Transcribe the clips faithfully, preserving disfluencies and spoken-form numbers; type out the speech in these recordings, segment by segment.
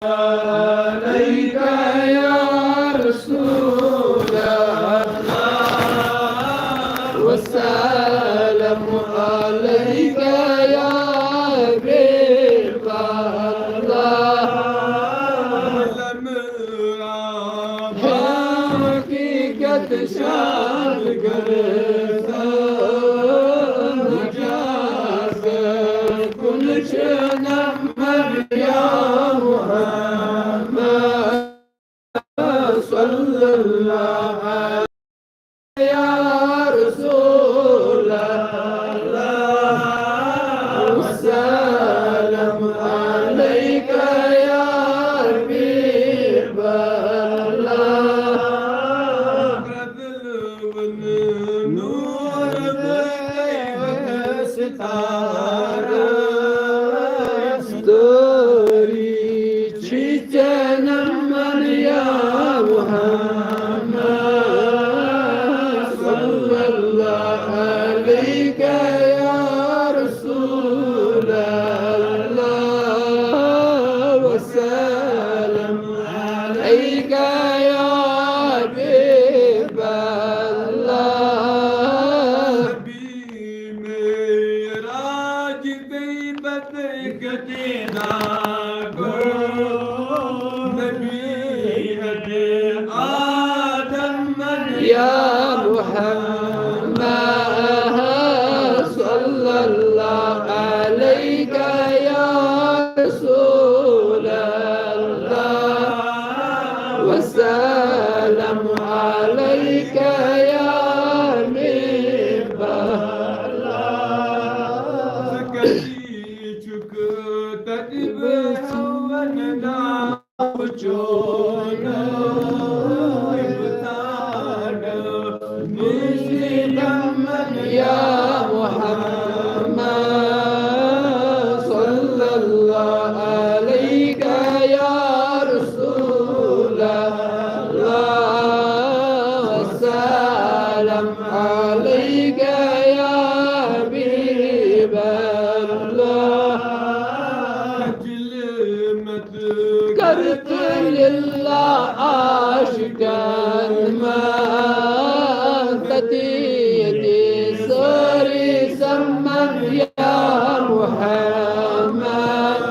عليك يا رسول الله، والسلام عليك يا حبيب الله. حقیقت شاد کرتا، نجات کن چه نحمد یا محمد صلی اللہ علیہ یا رسول اللہ، السلام علیک یا حبیب اللہ۔ نور ستارہ ستاری چھ ژےٚ نمن یا محمد صلی اللہ علیک یا رسول اللہ، وسلم علیک یا حبیب اللہ۔ معراج غیبت اقتدا کو، نبی آدم من یا محمد صلی اللہ علیک یا رسول اللہ، وسلم علیک یا حبیب اللہ۔ ژٕ کَتہِ چھُکھ تَتہِ بہٕ ہٮ۪وَن ناو چون۔ یا محمد صلی اللہ علیک یا رسول اللہ، وسلم علیک یا حبیب اللہ۔ کرت للہ عاشقن من تتی یتی ساری سمن یا محمد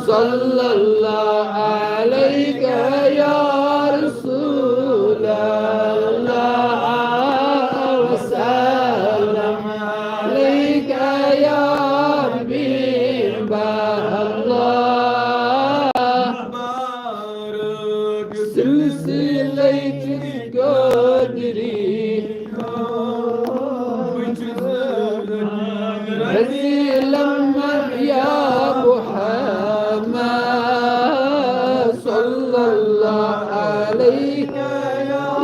صلی اللہ علیک یا رسول اللہ، وسلم علیک یا حبیب اللہ۔ سلسلہ قدری رضی اللہ یا محمد صلی اللہ علیہ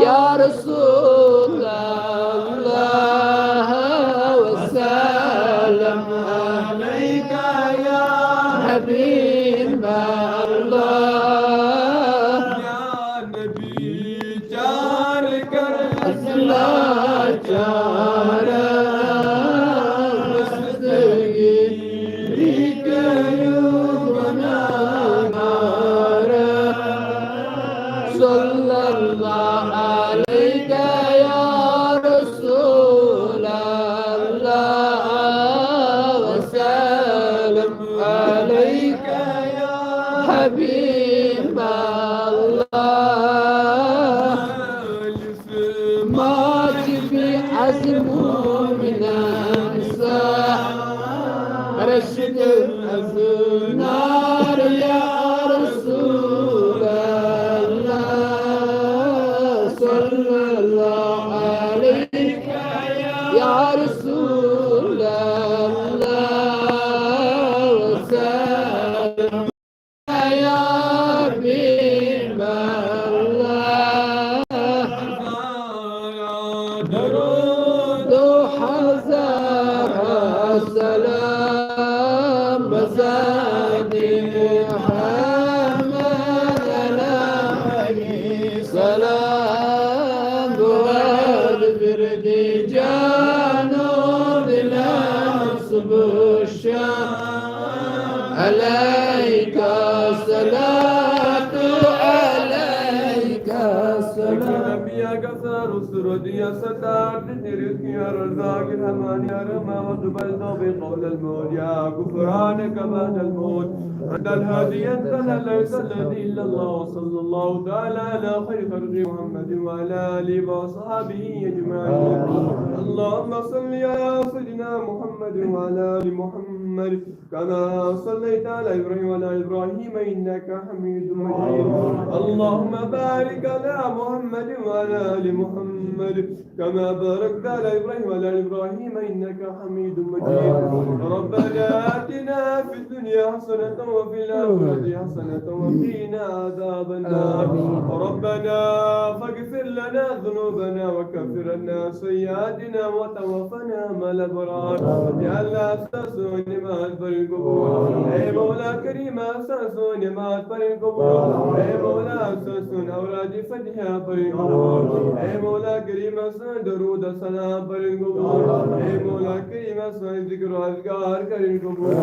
یا رسول اللہ، وسلم علیک یا حبیب اللہ۔ یا نبی چار کر اصلاح چار رستگی کریو گناہگار۔ صلی اللہ علیک یا رسول اللہ، وسلم علیک یا حبیب اللہ۔ ماچ بی از مومنان سا رشد از نار یا رسول اللہ، صلی اللہ علیک یا رسول اللہ، وسلم یا حبیب اللہ۔ عليك السلام. يا غفار، استر وديع، ستار، تجري يا رزاق، يا رحمن، يا رحمن، وتبلغ بقول الموت، يا غفرانك بعد الموت. أنت الهادي، أنت ليس الذي إلا الله. وصلى الله تعالى على خير خلقه محمد وعلى آله وصحبه أجمعين. اللهم صل على سيدنا محمد وعلى آل محمد كما صليت على إبراهيم وعلى آل إبراهيم إنك حميد مجيد. اللهم بارك على محمد وعلى آل محمد كما باركت على إبراهيم وعلى آل إبراهيم إنك حميد مجيد. ربنا آتنا في الدنيا حسنة وفي الآخرة حسنة وقنا عذاب النار. ربنا فاغفر لنا ذنوبنا وكفر عنا سيئاتنا وتوفنا مع الأبرار. يا الله، ساسو نماز پر قبول. اے مولا کریم، ساسو نماز پر قبول. اے مولا، ساسو اوراد فتحہ پر قبول. اے مولا کریم، ساسو درود سلام پر قبول. اے مولا کریم، ساسو ذکر و اذکار کر قبول.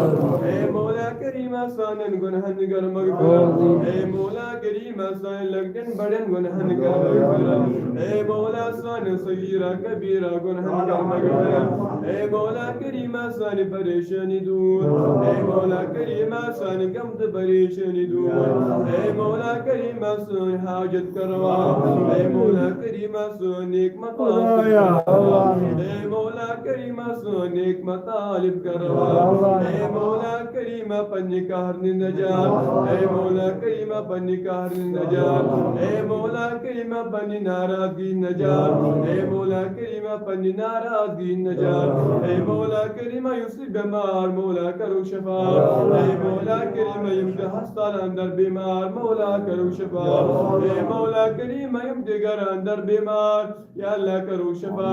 اے مولا کریم، سانن گناہن کر مغفرت۔ اے مولا کریم، سانن لۄکٹٮ۪ن بڑٮ۪ن گناہن کر مغفرت۔ اے مولا، سانن صغیرہ کبیرہ گناہن کر مغفرت۔ اے مولا کریم، سانن پریشانی دور۔ اے مولا کریم، سانن غم تہٕ پریشانی دور۔ اے مولا کریم، سٲنۍ حاجت کر روا۔ اے مولا کریم، سٲنۍ نیک مقاصد کر روا۔ اے مولا کریم، سٲنۍ نیک مطالب کر روا۔ اے مولا کریم، پننہِ قہر نِش نجات۔ اے مولا کریم، پننہِ قہر نِش نجات۔ اے مولا کریم، پننہِ ناراضگی نجات۔ اے مولا کریم، پننہِ ناراضگی نجات۔ اے مولا کریم، یُس بیمار، مولا کرو شفا۔ اے مولا کریم، یِم تہِ ہسپتال اندر بیمار، مولا کرو شفا۔ اے مولا کریم، یِم تہِ گرٕ اندر بیمار، یا اللہ کرو شفا۔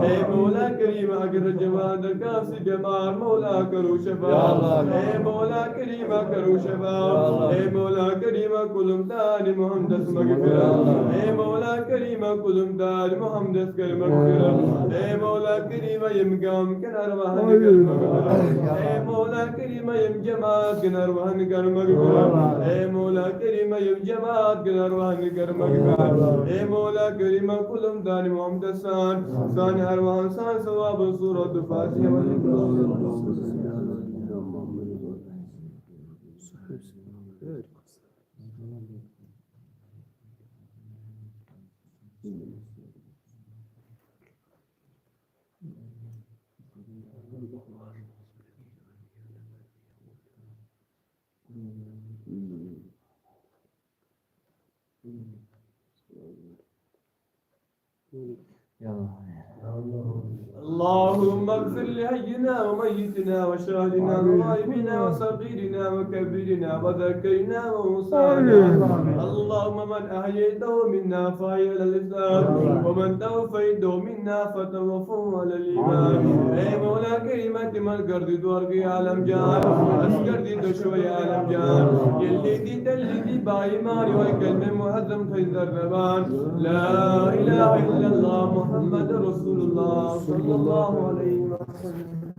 اے مولا کریم، اگر جوان اندر کانٛہہ سُہ بیمار، مولا کرو شفا۔ اے مولا کریم، کرو شفا۔ اے مولا کریم، کلم دان محمدس مغفرت۔ اے مولا کریم، کلم دان محمدس کر مغفرت۔ اے مولا کریم، یِم گام کٮ۪ن ارواحن کر مغفرت۔ اے مولا کریم، یِم جماعت کٮ۪ن ارواحن کر مغفرت۔ اے مولا کریم، یِم جماعت کٮ۪ن ارواحن کر مغفرت۔ اے مولا کریم، کلم دان محمدس سان، سانہِ ارواحن سان ثواب سورت فاتحہ۔ اللهم اغفر لحينا وميتنا وشاهدنا وغائبنا وصغيرنا وكبيرنا وذكرنا وأنثانا. اللهم من أحييته منا فأحيه على الإسلام، ومن توفيته منا فتوفه على الإيمان. اے مولا کریم، تِمن کر دِ دورگی عالم جان، اَسہِ کر دِ دۄشوے عالم جان۔ ییٚلہِ دِ تیٚلہِ دِ با ایمان، یِہوٚے کلمہ معظم تھٲوِن در زبان۔ لا الہ الا اللہ محمد رسول اللہ صلی اللہ علیہ وسلم۔